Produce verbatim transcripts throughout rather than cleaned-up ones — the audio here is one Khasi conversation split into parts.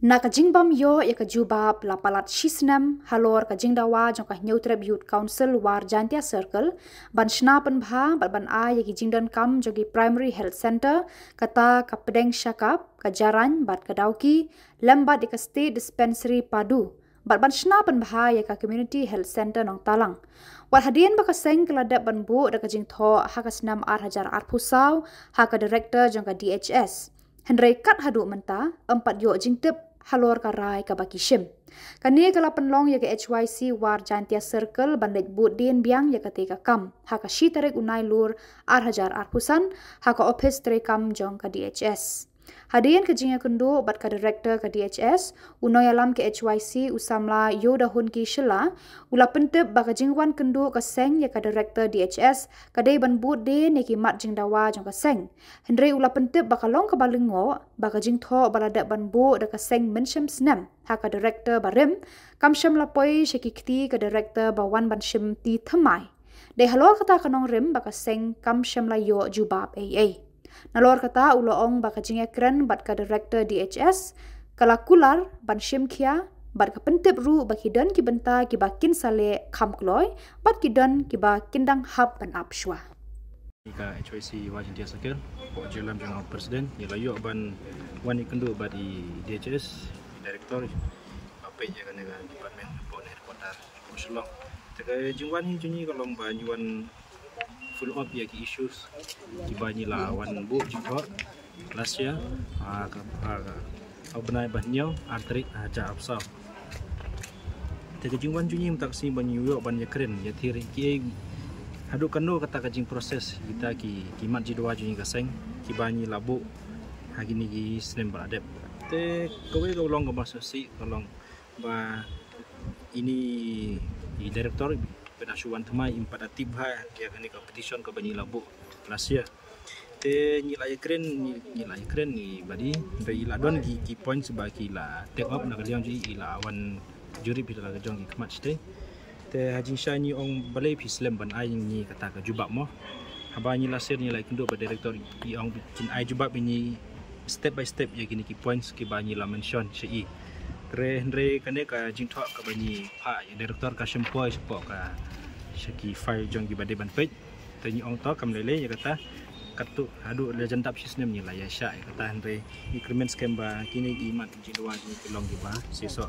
Na ka jingbym ïoh ïa ka jubab la palat shi snem halor ka jingdawa jong ka Hynñiewtrep Youth Council War Jaintia Circle ban shna pynbha bad ban ai ïa ki jingdonkam jong ki Primary Health Centre, kata ka Pdeng Shakap, ka Jarain bad ka Dawki, lem bad ïa ka State Dispensary Padu, bad ban shna pynbha ïa ka Community Health Centre Nongtalang. Wat hadien ba ka seng ka la dep ban buh da ka jingthoh ha ka snem ar hajar arphew saw ha ka Director jong ka D H S. Hynrei kat haduh mynta ym pat ïoh jingtip halor ka rai kaba ki shim. Kane ka la pynlong ïa ka H Y C War Jaintia Circle ban leit bud dien biang ïa kata ka kam ha ka shi tarik u Nailur ar hajar arphew san ha ka ophis treikam jong ka D H S. Hadien ka jingïakynduh bad ka Director ka D H S, u nongïalam ka H Y C u samla Yodahunki Shylla, u la pyntip ba ka jingwan kynduh ka seng ïa ka Director D H S ka dei ban bud dien ïa ki mat jingdawa jong ka seng. Hynrei u la pyntip ba ka long kaba lyngngoh ba ka jingthoh ba la dep ban buh da ka seng mynshem snem ha ka Director barim kam shym la poi sha ki kti ka Director ba wan ban shim ti thymmai. Dei halor kata ka nongrim ba ka seng kam shym la ïoh jubab ei ei. Nalor kata u la ong ba ka jingïakren bad ka Director D H S ka la kular ban shim khia bad ka pyntip ruh ba ki don ki bynta kiba kin sa leh kham kloi bad ki don kiba kin dang hap ban ap shuwa. Ka H Y C War Jaintia Circle, pok jinglam jong u President, ngi la ïoh ban wan ïakynduh bad i D H S, i Director, ba peit ïa kane ka department, pok ne headquarter, pok Shillong. Te ka jingwan hi jong ngi ka long ba ngi wan follow up ïa ki issues kiba ngi la wan buh jingthoh last year, ha ka, ha ka, ha u bnai ba hynñiew, ar tarik, ha ka arphew saw. Te ka jingwan jong ngi mynta ka sngi ba ngi ïoh ban ïakren ïathir kiei haduh kano kata ka jingprocess kita ki, ki mat jingdawa jong ngi ka seng kiba ngi la buh ha kine ki snem ba la dep. Te kawei ka long kaba sngewsih ka long ba ine i Director ba da shu wan thymmai, im pat da tip bha ïa kane ka petition kaba ngi la buh last year. Te ngi la ïakren, ngi, ngi la ïakren i bad i, hynrei i la don ki, ki points ba ki la take up na ka liang jong i, i la wan jurip ïa la ka jong ki khmat shatei. Te ha jingshisha ngi ong balei phi slem ban ai ngi kata ka jubab mo. Haba ngi la share, ngi la ïakynduh bad Director, i ong kin ai jubab ïa ngi step by step ïa kine ki points kiba ngi la mention sha i. Hynrei, hynrei kane ka jingthoh kaba ngi phah ïa Director ka shym poi shapoh ka, sha ki file jong kiba dei ban peit. Te ngi ong to kam lei lei ïa kata, katto haduh la jan dap shi snem ngi la ïa shah ïa kata, hynrei ngi kyrmen skhem ba kine ki mat jingdawa jong ngi ki long kiba shisha.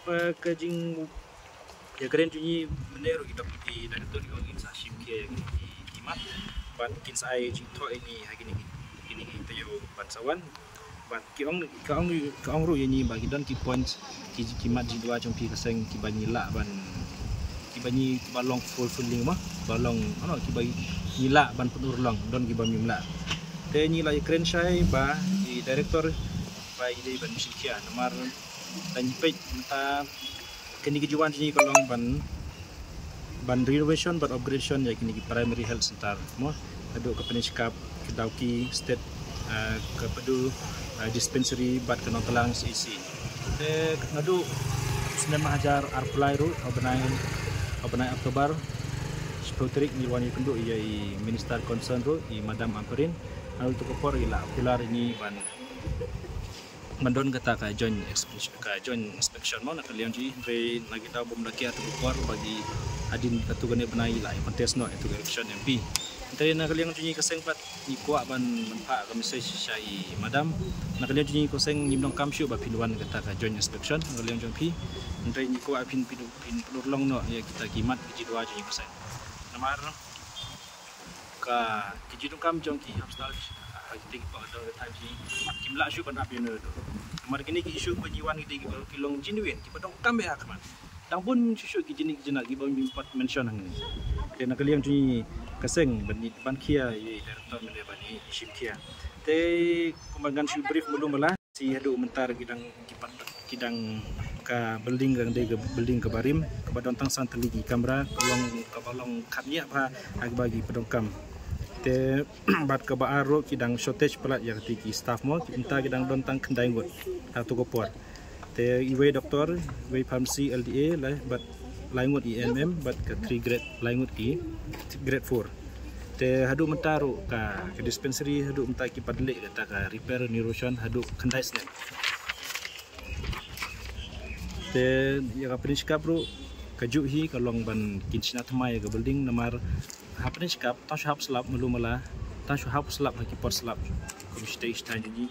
Ba ka jingïakren jong ngi mynne ruh i dok i Director i ong in sa shim khia ïa ki, ki mat bad kin sa ai jingthoh ïa ngi ha kine ki, kine ki taïew ban sa wan. Bad ki ong, ka ong, ka ong ruh ïa ngi ba ki don ki points, ki, ki mat jingdawa jong phi ka seng kiba ngi lah ban, kiba ngi, kiba long fulfilling mo, ba long, ano, kiba ngi lah ban pynurlong, don kiba ngim lah. Te ngi la ïakren shai ba i Director ba i dei ban shim khia, namar da ngi peit mynta kane ka jingwan jong ngi ka long ban, ban renovation bad upgradation ïa kine ki Primary Health Centre mo, haduh ka Pdeng Shakap, ka Dawki State, ah, ka Padu, ah, Dispensary bad ka Nongtalang C H C. Te naduh snem hajar arphew lai ruh, ha u bnai, ha u bnai October shiphew tarik, ngi wan ïakynduh ïa i Minister concern ruh, i Madam Ampareen. Naduh kata ka por i la kular ïa ngi ban ban don kata ka joint inspection, ka joint inspection mo, na ka liang jong ngi, hynrei na kita bym da kiar tu ka por ba ki hadien katu kane bnai la contest noh ïa tu ka election M P. Hynrei na ka liang jong ngi ka seng pat ngi kwah ban, ban phah ka message sha i Madam. Na ka liang jong ngi ka seng ngim donkam shuh ba phin wan kata ka joint inspection na ka liang jong phi. Hynrei ngi kwah phin, phin, phin pynurlong noh ïa kita ki mat ki jingdawa jong ngi ka seng. Namar ka, ki jingdonkam jong ki hospital ha kita ki pang dong ka time shi kim lah shuh ban ap ïa no. Namar kine ki issue ba ngi wan ki dei kiba ki long genuine, kiba donkam bha ha khmat. Dang bun shuh shuh ki jingnik jingnak kiba ngim pat mention hangne. Te na ka liang jong ngi ka seng ban, ban khia ïa i Director mynne ban i shim khia. Te kumba ngan shu brief mulu mala. Shi haduh mynta ki dang ki pat, ki dang, ka building ka dang dei ka building kaba rim, kaba don tang san tylli ki kamra, ka long, kaba long khapngiah bha ha kaba ki pyndonkam. Te bad kaba ar ruh ki dang shortage palat ïa kata ki staff mo, mynta ki dang don tang khyndai ngut ha tu ka por. Te iwei doktor, iwei pharmacy L D A, la bad lai ngut i M M bad ka three grade, lai ngut ki grade four. Te haduh mynta ruh ka, ka dispensary haduh mynta ki pat leh kata ka repair renovation haduh khyndai snem. Te ïa ka Prince Cup ruh ka juh hi ka long ban kin shna thymmai ïa ka building namar ha Prince Cup tang shu hap slap malu mala, tang shu hap slap ha ki por slap. Kum shu tei shu tei jong ngi.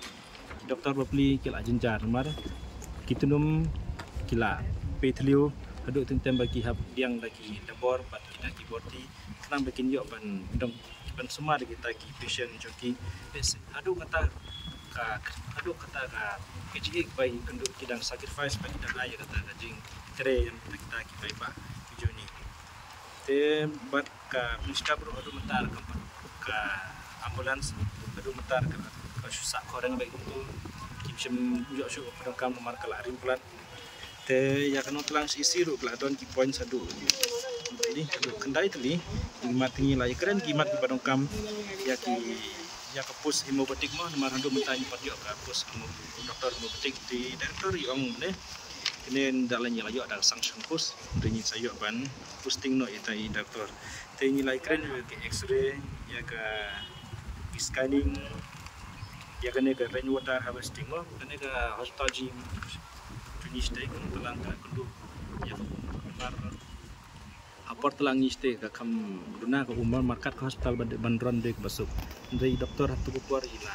Doktor bapli ki la jynjar namar ki tnum ki la pei thliew haduh teng tem ba ki hap diang da ki dabor bad ki da ki borti. Khnang ba kin ïoh ban dong ban sumar kita ki patient jong ki. Haduh kata ka haduh kata ka kjih ba ki kynduh ki dang sacrifice ba ki dang ai ïa kata ka jingtrei ïa kita ki paidbah ki jong ngi. Te bad ka Prince Cup ruh haduh mynta ka, ka ambulance haduh mynta ka, ka shu sah khoreng ba ki tu kim shym ïoh shuh ba donkam namar ka la rim palat. Te ïa ka Nongtlang C C ruh ka la don ki points haduh, haduh khyndai tylli. Ki mat ngi la ïakren ki mat kiba donkam ïa ki, ïa ka post homeopathic mo namar haduh mynta ngi pat ïoh ka post hemo-, doktor homeopathic. Te director i ong ne kine da la ngi la ïoh da ka sanction post, te ngi sa ïoh ban posting noh ïa ita i doktor. Te ngi la ïakren ïa ka X-ray, ïa ka scanning, ïa kane ka rainwater harvesting mo, kane ka hospital jong ngi shatei ka Nongtlang ka kynduh ïa ka por tlang ngi shatei ka kham duna ka umar markat ka hospital ban, ban run dei kaba suk. Hynrei i doktor ha tu ka por i la,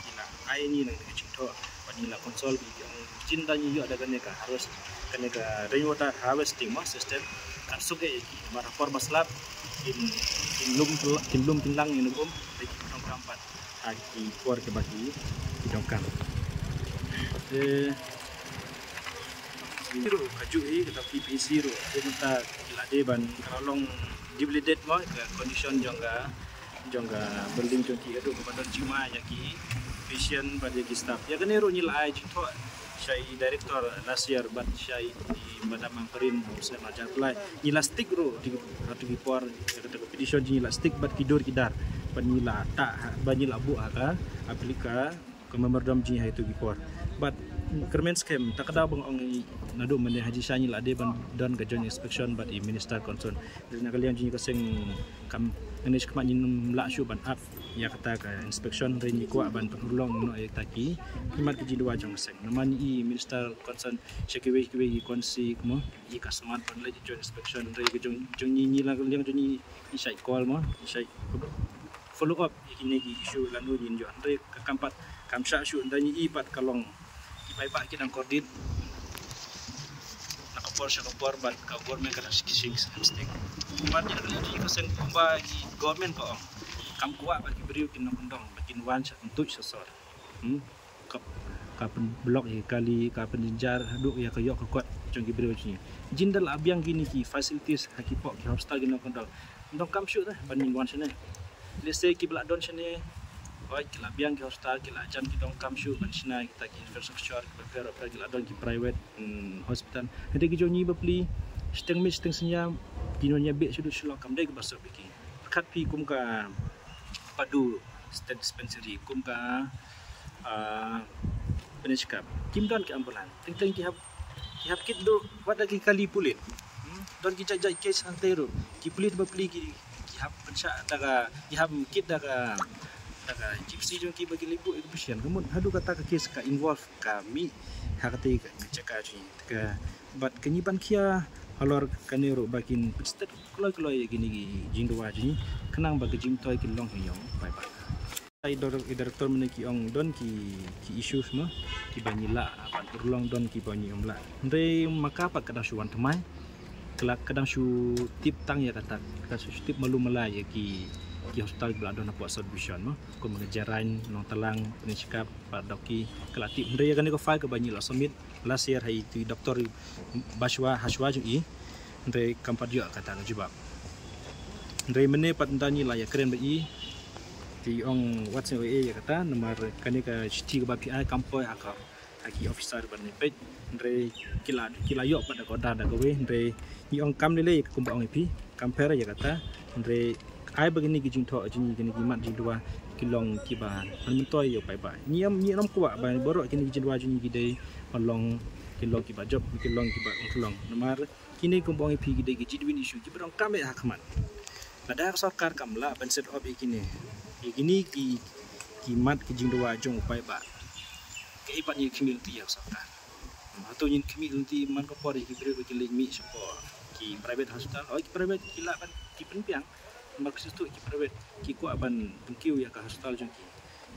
i la ai ngi na ka jingthoh ban i la consult ki ong jin da ngi ïoh da kane ka harvest, kane ka rainwater harvesting mo system kan suk ïa ki namar ha por ba slap kin, kin lum, kin lum kin lang ïa ngi um dei ki donkam pat ha ki por kiba ki, ki donkam. Te ruh ka juh hi kata P P C ruh te mynta ki la dei ban ka la long depleted mo ka condition jong ka, jong ka building jong ki haduh kaba don jingma ïa ki patient bad ïa ki staff. Ïa kane ruh ngi la ai jingthoh sha i director last year bad sha i madam Ampareen Hussain Rajaplai. Ngi la stick ruh ha tu ki por ïa kata ka petition ngi la stick bad ki dur ki dar bad ngi la ta, bad ngi la buh ha ka application ka memorandum jong ngi ha itu ki por. Bad kyrmen skhem ta ka daw ba nga ong naduh mynne ha jingshisha ngi la dei ban don ka joint inspection bad i minister concern. Dei na ka liang jong ngi ka seng kam ngi ngi khmat ngim lah shuh ban ap ïa kata ka inspection, hynrei ngi kwah ban pynurlong noh ïa kita ki, ki mat ki jingdawa jong ka seng. Namar ngi i minister concern sha kiwei kiwei ki constituency mo, i ka smat ban leit joint inspection, hynrei ka jong, jong ngi, ngi la ka liang jong ngi i shait call mo, i shait follow up ïa kine ki issue lano ngin ïoh, hynrei ka kam pat kam shah shuh. Hynrei ngi i pat ka long ki paidbah ki dang kordit na ka por sha ka por bad ka government ka dang shing sting. Bad ïa ka liang jong ngi ka seng kumba ki government ka ong kam kwah ba ki briew kin nongkyndong ba kin wan sha kyntuid sha sor. Hmm? Ka, ka pynblock ïa ka kali, ka pynjynjar haduh ïa ka ïoh ka kot jong ki briew jong ngi. Jin da la biang kine ki facilities ha ki pok ki hospital ki nongkyndong. Donkam shuh te ban ngin wan shane. Let's say kiba la don shane, hooid ki la biang ki hospital, ki la jan, ki donkam shuh ban shna kita ki infrastructure kiba pher pher, ki la don ki private, hmm, hospital. Hynrei ki jong ngi bapli shiteng miet shiteng synñia ki nongñiah beh shuh shuh long, kam dei kaba suk ïa ki. Pyrkhat phi kum ka Padu State Dispensary, kum ka, ah, Pynshkap, kim don ki ambulance. Teng teng ki hap, ki hap kit duh wat da ki kali pulit. Hmm? Don ki jait jait case hangtei ruh. Ki pulit bapli ki, ki hap pynshah da ka, ki hap kit da ka, da ka gypsy jong ki ba ki leit buh ïa ka patient. Ka mut haduh kata ka case ka involve ka mih ha katei ka jaka jong ngi. Ka, bad ka ngi ban khia halor kane ruh ba kin pynstet kloi kloi ïa kine ki jingdawa jong ngi khnang ba ka jingmyntoi kin long ha ïong paidbah. I dir-, i director mynne ki ong don ki, ki issues mo kiba ngi lah ban urlong, don kiba ngi ym lah. Hynrei ma ka pat ka dang shu wan thymmai. Ka la, ka dang shu tip tang ïa kata, ka dang shu tip malu mala ïa ki, ki hospital kiba la don hapoh sub division mo. Kum ka Jarain, Nongtlang, Pynshkap, Pardawki, ka la tip. Hynrei ïa kane ka file kaba ngi la submit last year ha itu i doktor ba shuwa, ha shuwa jong i. Hynrei kam pat ïoh kata ka jubab. Hynrei mynne pat ynda ngi la ïakren bad i, te i ong wat sngew ïa kata namar kane ka shithi kaba phi ai kam poi ha ka, ha ki officer ban ïa peit. Hynrei ki la, ki la ïoh pat da ka order da kawei. Hynrei ngi ong kam lei lei kumba ong ïa phi, kam pher ïa kata. Hynrei ai ba kine ki jingthoh jong ngi, kine ki mat jingdawa ki long kiba pynmyntoi ïa u paidbah. Ngi ym, ngi ym kwah ba baroh kine ki jingdawa jong ngi ki dei ban long, ki long kiba jop, ki long kiba ym long. Namar kine kumba ong ïa phi ki dei ki genuine issue kiba donkam eh ha khmat. Lada ka sorkar kam lah ban set up ïa kine, ïa kine ki, ki mat ki jingdawa jong u paidbah, kaei pat ngi khmih lynti ïa ka sorkar. Namar To ngin khmih lynti man ka por ïa ki briew ba ki leit mih shapoh ki private hospital. Oi, ki private ki lah ban ki pynbiang. Namar ki sngewthuh ki private ki kwah ban pynkiew ïa ka hospital jong ki.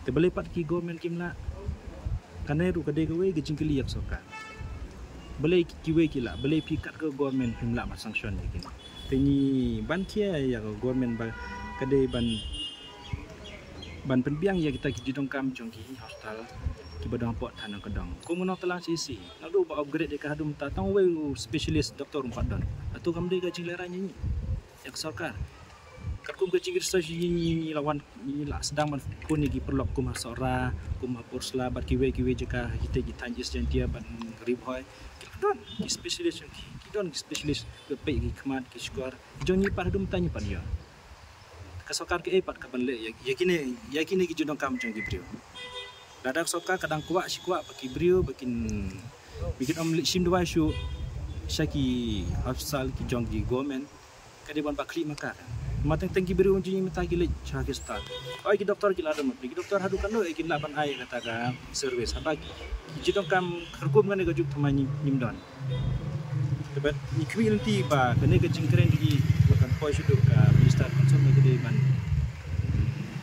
Te balei pat ki government kim lah? Kane ruh ka dei kawei ka jingkylli ïa ka sorkar. Balei ki, kiwei ki lah, balei phi kat ka government phim lah ban sanction ïa kine? Te ngi ban khia ïa ka government ba ka dei ban ban pynbiang ïa kita ki jingdonkam jong ki hospital kiba don hapoh thaiñ nongkyndong. Kum u nongtlang C C, naduh ba upgrade ïa ka haduh mynta tang uwei u specialist doctor um pat don. Hato kam dei ka jinglehrain ïa ngi, ïa ka sorkar? Katkum ka jingresearch ngi, ngi, ngi la wan, ngi la sdang ban phone ïa ki paralok kum ha Sohra, kum ha Pynursla bad kiwei kiwei jaka ha kitei ki thaiñ East Jaintia bad Ri Bhoi. Ki la don ki specialist jong ki, ki don ki specialist kiba peit ïa ki khmat, ki shkor. Jong ngi pat haduh mynta ngi pat ïoh. Ka sorkar kaei pat ka ban leh ïa, ïa kine, ïa kine ki jingdonkam jong ki briew. Lada ka sorkar ka dang kwah shi kwah ba ki briew ba kin, ba kin ym leit shim dawai shuh sha ki hospital ki jong ki government, ka dei ban ba khlieh ma ka. Ma teng teng ki briew jong ngi mynta ki leit sha ki hospital. Oi, ki doktor ki la don ma phi, ki doktor haduh katno ïa ki lah ban ai kata ka service. Haba ki jingdonkam kyrkum kane ka juk thymmai ngim, ngim don. Te bad ngi khmih lynti ba kane ka jingkren jong ngi ba kan poi shaduh ka minister concern ba ka dei ban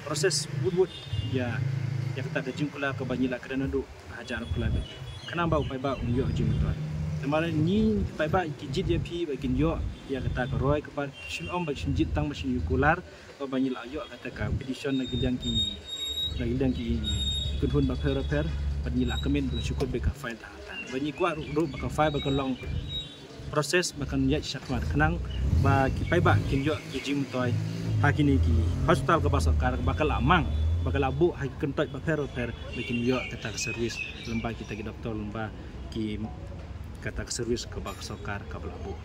process wut wut ïa, ïa kata ka jingkular kaba ngi la kren naduh hajar kular ba. Khnang ba u paidbah un ïoh jingmyntoi. Namar ngi paidbah ki jied ïa phi ba kin ïoh ïa kata ka roi kaba shu ym ba shu jied tang ba shu ïoh kular. Ba ngi la ïoh kata ka petition na ki liang ki, na ki liang ki kynhun bapher bapher, bad ngi la kmen ba shu kut ba ka file ta ta. Ba ngi kwah ruh, ruh ba ka file ba ka long process ba kan ïaid shakhmat khnang ba ki paidbah kin ïoh ki jingmyntoi ha kine ki hospital kaba sorkar ba ka la mang, ba ka la buh ha ki kyntoit bapher bapher, ba kin ïoh kata ka service lem bad kita ki doktor, lem bad ki, kata ka service kaba ka sorkar kaba la buh.